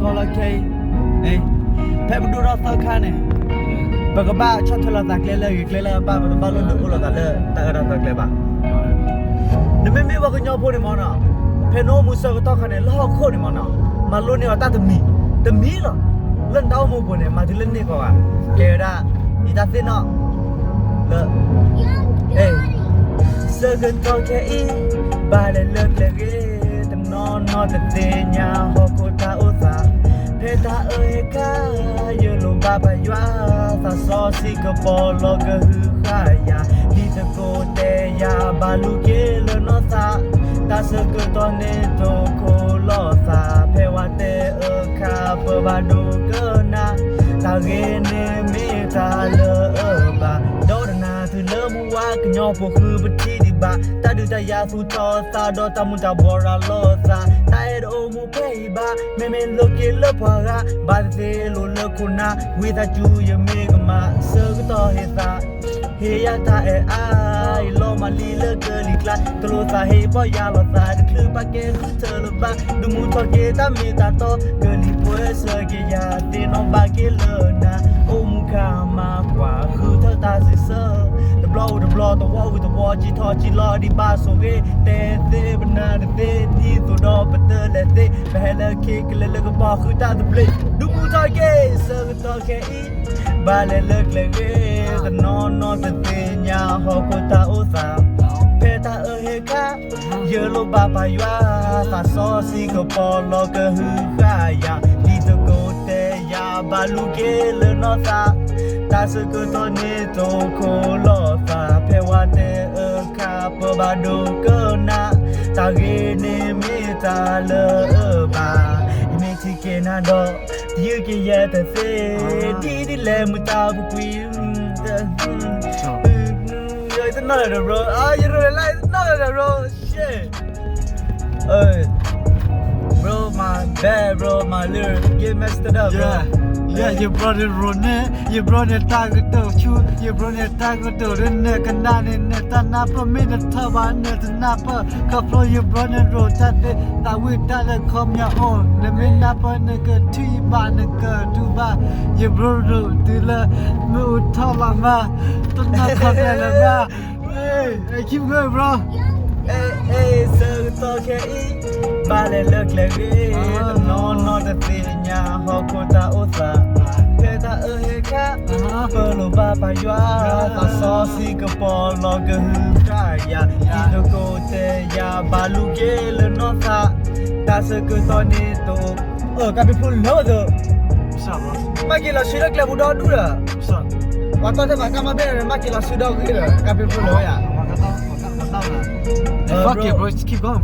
ကီလီၤခဲအံၤ, ဖဲပဒိၣ်ထီၣ်သၢခါန့ၣ်, ပကဘၣ်ဆီၣ်ထွဲလိာ်သးကျဲလၢအဂ့ၤ ကျဲလၢအဘၣ်, ပတဘၣ်လိၣ်ဒုးအိၣ်လိာ်သးလၢတၢ်အၢတၢ်သီကျဲဘၣ်. နမ့မ့ၢ်ပှၤကညီဖိန့ၣ်မ့ၢ်နီၤ, ဖဲနအိၣ်မူဆၢကတီၢ်ခါန့ၣ် လၢဟီၣ်ခိၣ်န့ၣ်မ့ၢ်နီၤ, မၤလိန့ၢ်အီၤတၢ်တမံၤ, တမံၤလီၤ. လၢနတၢ်အိၣ်မူပူၤန့ၣ် မၤတုၤလၢန့ၢ်ကီးဘၣ်. ကဲဝဲဒၣ် ယတၢ်သ့ၣ်နီၣ် လၢ ဆၢကတီၢ်ခဲအံၤ ဘၣ်လဲၤလၢကျဲဂ့ၤ, တနီၤနီၤတသ့ၣ်ညါဟီၣ်ခိၣ်တၢ်အိၣ်သး, ဖဲတၢ်အၢဟဲခါ ယလိၣ်ဘၣ်ပာ်ယွၤ, သးစီဆှံကပီၤလီၤကဟုကယာ်, ဒ်သကိးတဲယၤ ဘၣ်လူၤက့ၤလၢနီၢ်သး, တၢ်ဆၢကတီၢ်န့ၣ်တိခိၣ်လီၤသး, ဖဲဝဲတဲအၢခါ ပဘၣ်ဒိကနၣ်, တၢ်ဂ့ၤန့ၣ်မ့ၢ်တၢ်လၢအဘၣ်, ဒီးတနၤတုၤလၢမုၢ်ဝါ ကညီဖိဃုပထံၣ်ဒံးဘၣ်, တၢ်ဒုးတၢ်ယၤသူၣ်ထီၣ်သးဒီးတၢ်မူၤတၢ်ဘှီးရၤလီၤသး, တၢ်အဲၣ်တအိၣ်မူဖဲအံၤဘၣ်, မ့မ့ၢ်လိးက့ၤလၢပှၤဂၤ, ဘၣ်သ့ၣ်သ့ၣ်လိၣ်လၢခိၣ်နၢ်, ဝံသးစူၤယမ့ၢ်ကမၣ်, ဆၢကတီၢ်ဟ့ၣ်သး ဟ့ၣ်ယၤတၢ်အဲၣ်အါ, ယလီၤမၢ်လံလၢကလံၤကျါ, ကလိာ်သးဟ့ၣ်ဘီၣ်ယၤလိာ်သး, တချုးပာ်ကဲဃုထၢလၢၤဘၣ်, ဒုးမူထီၣ်က့ၤတၢ်မ့ၢ်တၢ်တီ, ကလံၤပှဲၤဆၢက့ၤယၤ, သ့ၣ်နီၣ်ဘၣ်က့ၤလၢနၤ, အိၣ်မူခါမၤကွၢ် ဃုထၢတၢ်စံးဆၢ, တဘျီဝံၤတဘျီ တဝီဝံၤတဝီ, ကံထီၣ်ကံလီၤဒံးဘၣ်ဆိၣ်ဂ့ၤ, တဲသ့ပနၢ်တသ့, ဒ်သိးဒီးပတလဲၤသ့, ပဟဲလၢခံကလဲၤလၢကပီၤဃုတၢ်သဘျ့, ဒုးမူထီၣ်က့ၤ ဆၢကတီၢ်ခဲအံၤ ဘၣ်လဲၤလၢကျဲဂ့ၤ, တနီၤနီၤတသ့ၣ်ညါဟီၣ်ခိၣ်တၢ်အိၣ်သး, ဖဲတၢ်အၢဟဲခါ ယလိၣ်ဘၣ်ပာ်ယွၤ, သးစီဆှံကပီၤလီၤကဟုကယာ်, ဒ်သကိးတဲယၤ ဘၣ်လူၤက့ၤလၢနီၢ်သး, တၢ်ဆၢကတီၢ်န့ၣ်တိခိၣ်လီၤသး, ဖဲဝဲတဲအၢခါ ပဘၣ်ဒိကနၣ်, တၢ်ဂ့ၤန့ၣ်မ့ၢ်တၢ်လၢအဘၣ်, ယမ့ၢ်ထံၣ်က့ၤနၤဒီး တယုၢ်က့ၤယဲတသ့, ဒ်ဒ်လဲၣ်မုၢ်တၢ်ပူၤကွံာ် ယတနီၣ်လၢၤဒီး bro, ယရိၤလၢယတနီၣ်လၢၤဒီး bro, shit, bro, my bad, bro, my lyric get messed up, bro. Yeah, yeah, ယ bro န့ၣ်ရိၤန့ၢ်, ယ bro န့ၣ်တၢ်ကတိၤဆူ, ယ bro န့ၣ်တၢ်ကတိၤလၢနကနၣ်န့ၣ် နတၢ်နၢ်ပၢၢ်မ့ၢ်နထၢဘၣ် နတနၢ်ပၢၢ်, ခီဖျိယ bro န့ၣ်ရိၤတၢ်သ့, တၢ်ဝံတၢ်လၢခီပညီအိၣ်, နမ့ၢ်နၢ်ပၢၢ်နကထံၣ်ဘၣ် နကတူၢ်ဘၣ်, ယ bro ရိၤတုၤလၢ မ့ၣ်အူထီၣ်လီၤမး, တနၢ်ခီဖျိလၢၤဘၣ်, keep going, bro. ဆၢကတီၢ်ခဲအံၤ ဘၣ်လဲၤလၢကျဲဂ့ၤ, တနီၤနီၤတသ့ၣ်ညါဟီၣ်ခိၣ်တၢ်အိၣ်သး, ဖဲတၢ်အၢဟဲခါ ပလိၣ်ဘၣ်ပာ်ယွၤ, သးစီဆှံကပီၤလီၤကဟုကယာ်, ဒ်သကိးတဲယၤ ဘၣ်လူၤက့ၤလၢနီၢ်သး, တၢ်ဆၢကတီၢ်န့ၣ်တိ, ကါဖ့ဖျိလၢဝဲသ့, မၤက့ၤလီၤဆှံဒီးကျဲပူၤဒီဒူၣ်ဒီး, ပှၤတီၢ်ထဲမၤကါမၤဘဲၣ်ဒီး မၤက့ၤလီၤဆှံဒီဂ့ၤဒီး ကါဖ့ဖျိလၢဝဲယၤ, fuck it, bro, keep going, bro.